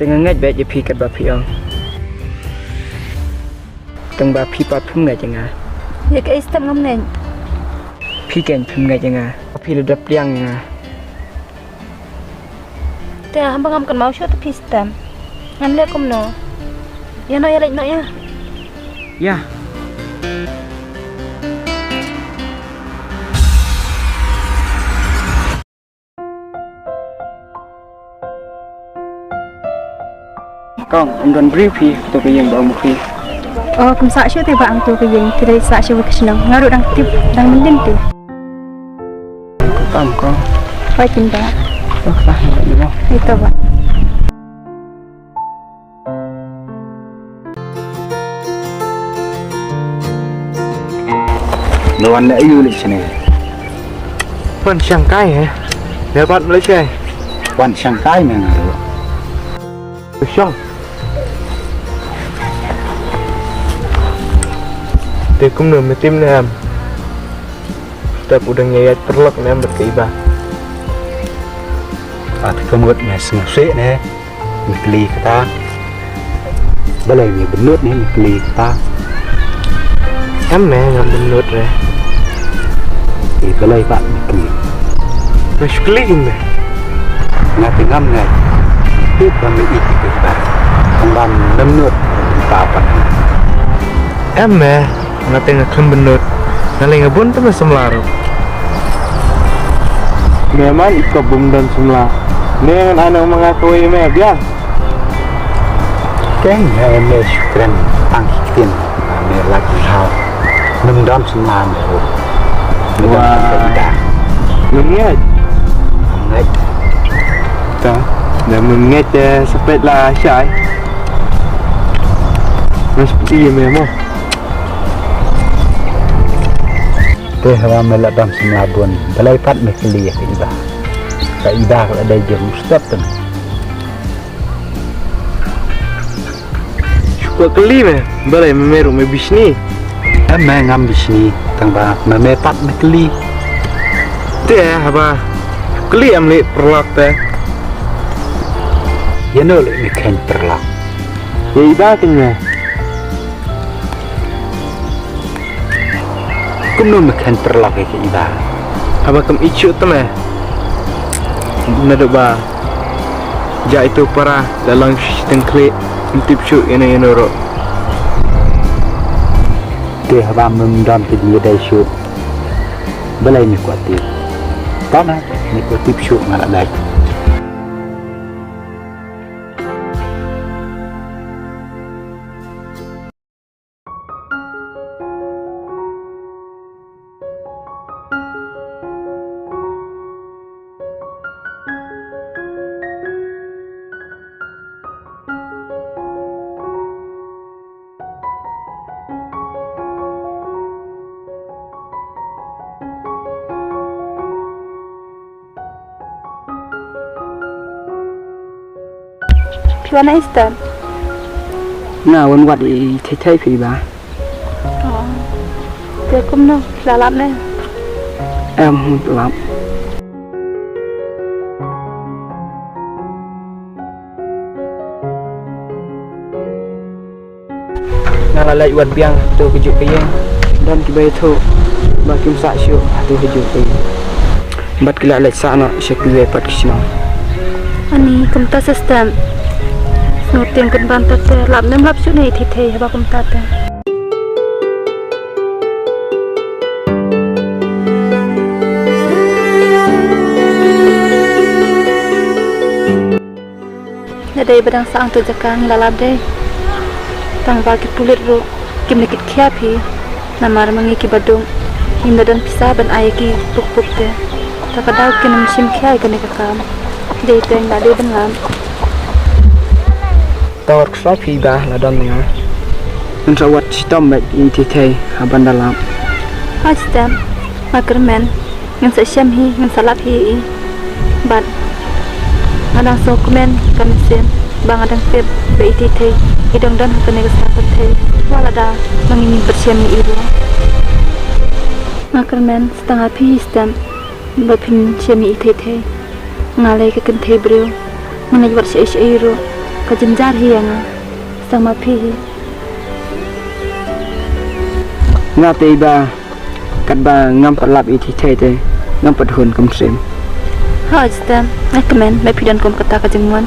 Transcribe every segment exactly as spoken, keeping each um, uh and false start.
Nga ngeit beit ïa phi katba phi ong. Tang ba phi pat phim ngeit ïa nga. Ïa kaei step ngam ngeit? Phi keiñ phim ngeit ïa nga. Phi la dep pliang ïa nga. Te haba ngam kynmaw shuh te phi step. Ngan leh kumno? Ïa noh ïa leit noh ïa. Ïa. Kong, ym don briew phi, to ka ïing ba ong phi. Oh, kum sah shuh te ba ang to ka ïing, te dei sah shuh ka shnong. Nga ruh dang tip, dang mending te. Kam kong. Pai kin ba. Oh, sah ni ba. Ito ba. Me wan leh aïu leh shane? Wan shangkai he. Me pat leh shai. Wan shangkai me nga ruh. Shong. Te kumno me tim ne em? Step u dang ïaid pyrlok ne em bad ka Iba? At ka mut me sngewsih ne. Me kylli kata. Balei me bynnud ne me kylli kata? Em me ngam bynnud re. Eh, balei pat me kylli? Me shu kylli me. Nga te ngam ngeit. Tip ba me ïeit ïa ka Iba. Tang ba me bynnud. Ba pat. Em me. Nga te nga khlem bynnud. Nga lei nga bun te me samla ruh. Me man i kop bym don samla. Me ngan ai nong ma nga kawei me biang. Keng me me shu kren tang ki ktien. Me lak lhau. Mem don samla me ruh. Me don samla. Me ngeit. Ngeit. Ta. Da me ngeit te sepet la shai. Mas peti me mo. Te haba me la dam samla bun, balei pat me kylli ïa ka Iba? Ka Iba ka la dei jong u step teng. Shu kwah kylli me, balei me ruh me bishni? Em me ngam bishni, tang ba me me pat me kylli. Te haba kylli em leh pyrlok te. Ïano leh me khein pyrlok? Ïa Iba keiñ me. Kumno me khein pyrlok ïa ka Iba? Haba kam ïeit shuh te me. Naduh ba jia ito para la long shiteng khlieh, ym tip shuh ïano ïano ruh. Te haba mem don ka jingïadei shuh, balei me kwah tip? Tang me kwah tip shuh nga la dei. Phi wan ai step? Nga wan wad i thei thei phi ba. Oh. Te kumno, phi la lap ne? Em, phi la lap. Nga la leit wad biang to ka juk ka ïing. Don kiba ïathuh ba kim sah shuh ha to ka juk ka ïing. Bad ki la leit sah noh sha kiwei pat ki shnong. Ani kumta system. Sngewteng kan ban ta te lap nem lap shuh ne i thei thei haba kumta te. Nga dei ba dang sah hangto jaka ngi la lap dei. Tang ba ki pulit ruh kim la kit khia phi. Namar ma ngi kiba duk ngim da don pisa ban ai ïa ki puk puk te. Ta ka daw kin ym shim khia ïa kane ka kam. Dei te nga dei ban lap. Tawar ksai phi ba la don nga. Ngan sa wad shitom bad i thei thei ha ban da lap. Ha shitom. Nga kyrmen. Ngan sa shem hi, ngan sa lap hi i. Bad nga dang sngewkmen ka mynsiem ba nga dang tip ba i thei thei i dang don ha kane ka sla pyrthei. Wat lada ma ngi ngim pat shem ïa i ruh. Nga kyrmen sa tang ha phi hi stem ba phin shem ïa i thei thei. Nga lei ka kynthei briew. Nga leit wat shaei shaei ruh. Jynjar hi ïa nga. Sa ma phi hi. Nga te Iba, katba ngam pat lap ïa i Thithei te, ngam pat hun kum sien. Hooid Stem, nga kmen ba phi don kum kata ka jingmut.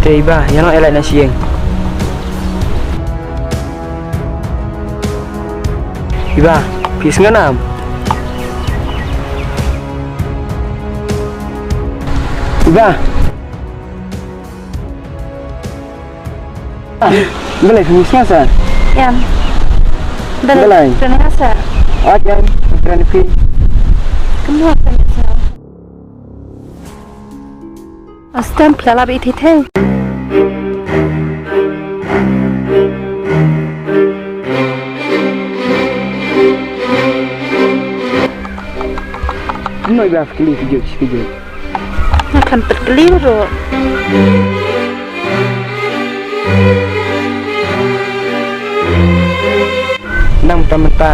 Te Iba, ïa no elai na sieng. Iba, phi sngew nam? Iba. Balei phi sngew sa? Ïa. Balei? Balei? Phi sngew sa? Ot ïa, phi. Kumno phi sngew? Stem, phi la lap ïa i Thithei? Kumno Iba, phi kylli, phi jop, phi jop. Nga khlem pat kylli ruh. Nang mynta mynta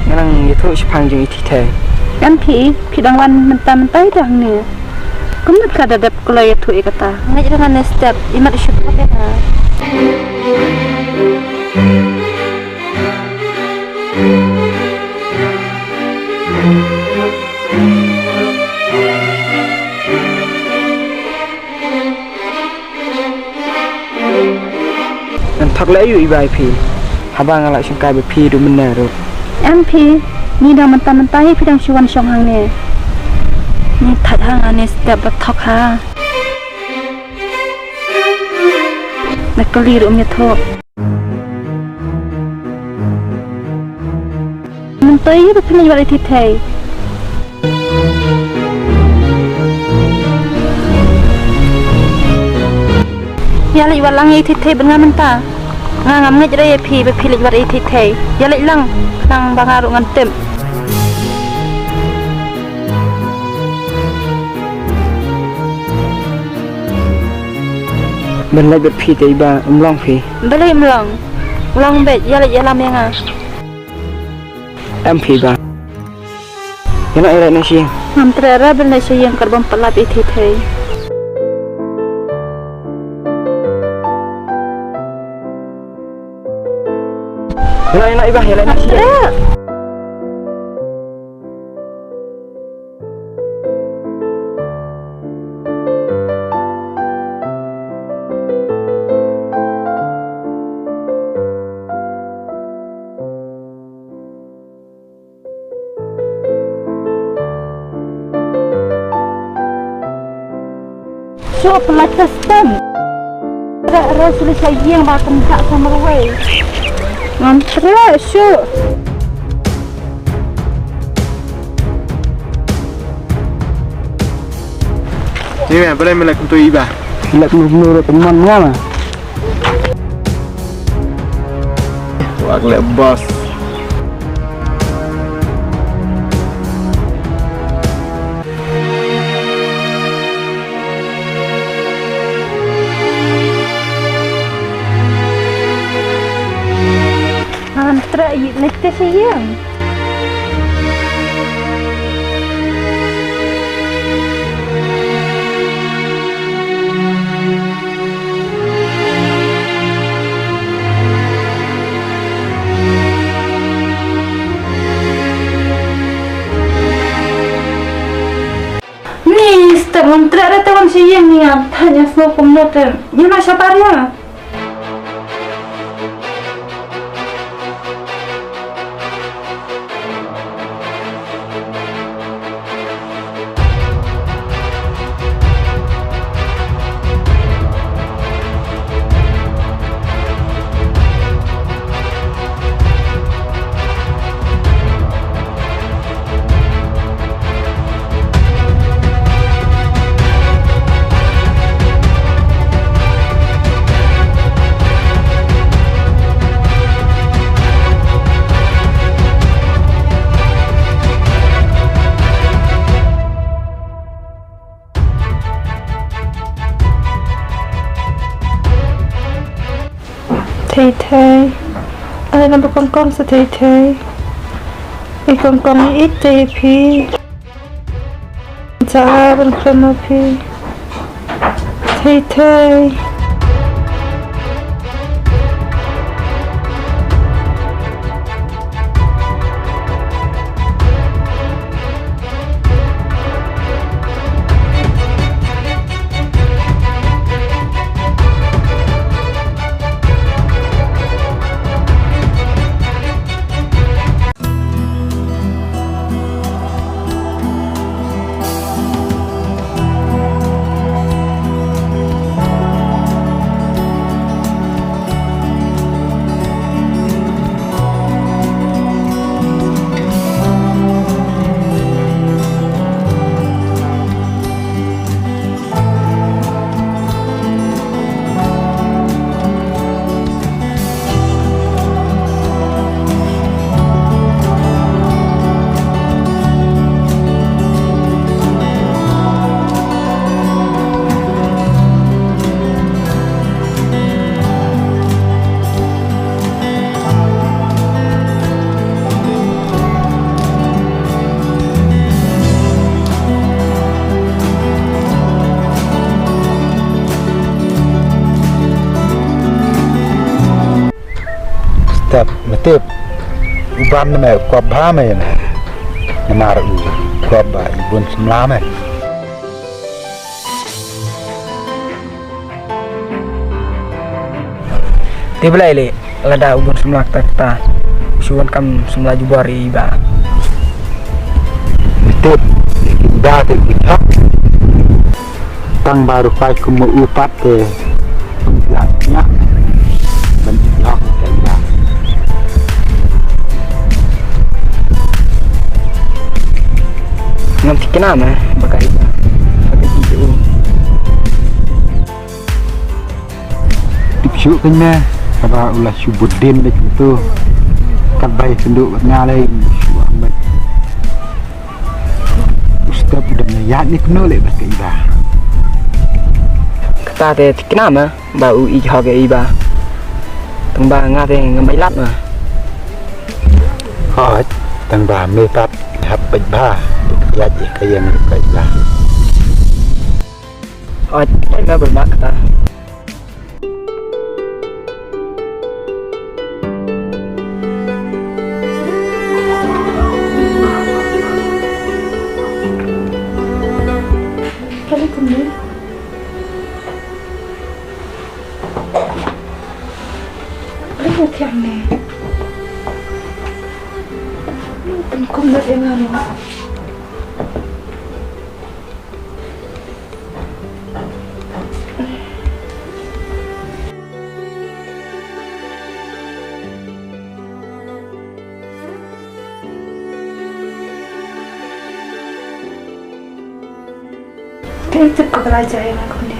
nga nang ïathuh shaphang jong i Thithei. Em phi, phi dang wan mynta mynta ïa hangne. Kumno phi la da dep kloi ïathuh ïa kata? Ngeit ruh nga ne Step, imat u shu thok ïa nga. Ngan thok leh aïu Iba ïa phi haba nga la shongkai ba phi duh mynne ruh? Em phi, ngi dang mynta mynta hi phi dang shu wan shong hangne. Ngi thait ha nga ne Step ba thok ha. Na kali ruh ym ïathuh. Mynta ïa ba phi leit wad ïa i Thithei. Ïa leit wad lang ïa i Thithei bad nga mynta. Nga ngam ngeit re ïa phi ba phi leit wad ïa i Thithei. Ïa leit lang, nang ba nga ruh ngan tip. Ban leit bad phi te Iba, ym long phi? Balei ym long? Long beit, ïa leit ïalam ïa nga. Em phi Iba. Ïa no ïa leit na shi. Ngam treh re ban leit sha ïing kat bym pat lap ïa i Thithei. Ïa no, ïa no Iba, ïa leit na shi. Ngam treh. Shuh, pynlait ka stem. Re, re, shu leit sha ïing ba kynjah sa marwei. Ngam treh, shuh. Ni me, balei me leh kumto Iba? Leh kumno kumno ruh tymmen ïa nga. Wak leh boss. Ngan treh ïa leit te sha ïing. Ni step ngam treh re te wan sha ïing ni ngam than ïa sngewbha kumno te. Ïa na shabar ïa. Kong sa thei thei. I kong kong i ïeit te phi. Sa ban khlem ma phi. Thei thei. Step, me tip. U Ban me kwah bha me ne. Namar u kwah bha i bun samla me. Te balei leh, lada u bun samla kata kata, u shu wan kam samla jubor ïa i Bah. Tip, i Bah te i Bah. Tang ba ruh kai kum u pat te. Ïa, ïa. Ban ïa, ïa. Ngam thikna ma, ba ka i Bah. Ba ka i Bah. Tip shuh kein me, kaba u la shu bud dien beit tu. Kat bai kynduh bad nga lei, shu am beit. U Step u dang ïaid ne kumno lei bad ka Iba. Kata te thikna ma, ba u ïeit hok ïa i Bah. Tang ba nga te ngam ïa lap ma. Hooid, tang ba me pat hap beit bha, ïeit ïa ka ïeng ka Iba. Hooid, hooid, me bad ma kata. Kali kumne. Kali kumne. Kumne. Thank you, Kudra Jaya Makhune.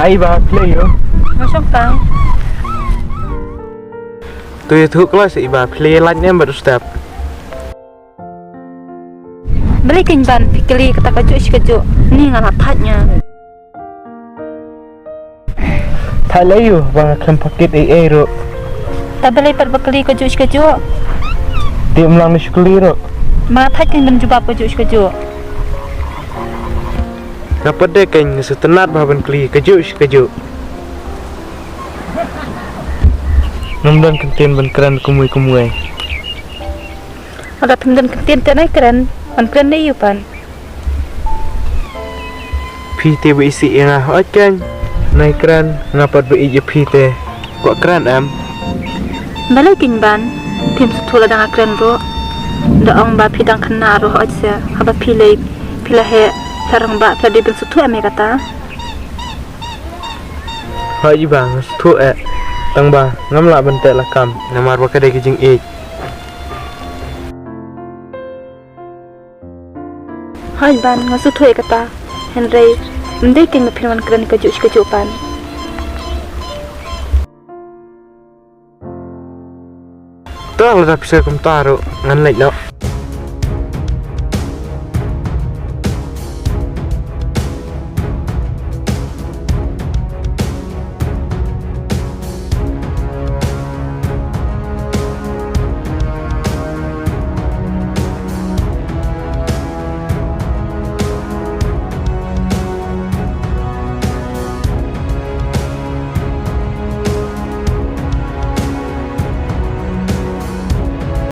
Hai Iba, phi leh aiu? Nga shong tang. To ïathuh kloi seh Iba, phi leh lait ne em bad u Step? Balei kein Ban phi kylli kata kajuh shi kajuh, ni nga la thait nga. Thait leh aiu ba nga khlem pha kit ei ei ruh. Ta balei pat ba kylli kajuh shi kajuh. Te ym long ne shu kylli ruh. Ba nga thait kein ban jubab kajuh shi kajuh. Nga pat de keiñ nga sngewtynnat bha ban kylli kajuh shi kajuh. Ngam don kyntien ban kren kumwei kumwei. Lada phim don kyntien te nai kren, ban kren ne ïu pan. Phi te ba isih ïa nga hooid keiñ. Nai kren, nga pat ba ïeit ïa phi te. Kwah kren em? Balei keiñ ban? Phim sngewthuh lada nga kren ruh. Da ong ba phi dang khynnah ruh hooid se. Haba phi lei, phi la heh, phi la rangbah, phi la dei ban sngewthuh em ïa kata? Hooid ba nga sngewthuh eh. Tang ba ngam lah ban teh lakam namar ba ka dei ka jingïeit. Hooid ban nga sngewthuh ïa kata. Hynrei ym dei keiñ ba phin wan kren kajuh shi kajuh pan. To lada phi sa kumta ruh ngan leit noh.